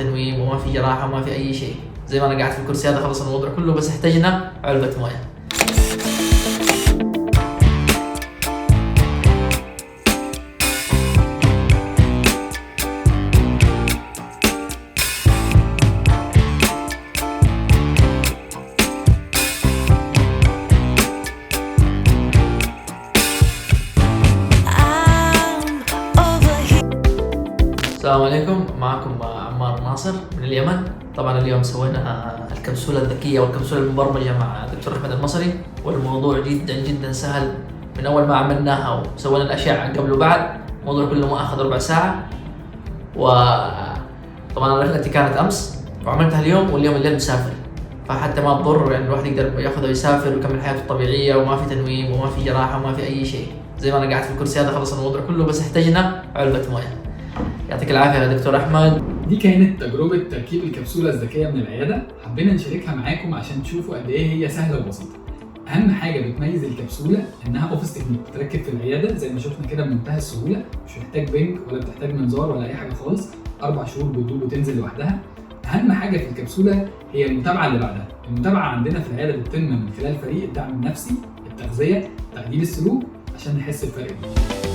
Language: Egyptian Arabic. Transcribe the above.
تنويم وما في جراحه وما في اي شيء. زي ما انا قاعد في الكرسي هذا خلص الموضوع كله، بس احتاجنا علبة مويه. السلام عليكم، معكم عمار ناصر من اليمن. طبعا اليوم سوينا الكبسولة الذكية والكبسولة المبرمجة مع دكتور أحمد المصري، والموضوع جدا جدا سهل. من أول ما عملناها وسوينا الأشعة قبل وبعد، الموضوع كله ما أخذ ربع ساعة. وطبعا رحلتي كانت أمس وعملتها اليوم، واليوم الليل مسافر، فحتى ما تضر، يعني الواحد يقدر ياخذها ويسافر ويكمل حياته الطبيعية، وما في تنويم وما في جراحة وما في أي شيء. زي ما أنا قاعد في الكرسي هذا خلص الموضوع كله، بس احتاجنا علبة مويه. يعطيك العافية يا دكتور أحمد. دي كانت تجربة تركيب الكبسولة الذكية من العيادة، حبينا نشاركها معاكم عشان تشوفوا قد إيه هي سهلة وبسيطة. أهم حاجة بتميز الكبسولة إنها office technique، بتركب في العيادة زي ما شفنا كده بمنتهى السهولة، مش محتاج بنك ولا بتحتاج منظار ولا أي حاجة خالص. 4 شهور بتدوب وتنزل لوحدها. أهم حاجة في الكبسولة هي المتابعة اللي بعدها. المتابعة عندنا في العيادة بتتم من خلال فريق الدعم النفسي، التغذية، تعديل السلوك، عشان نحس بفرق كبير.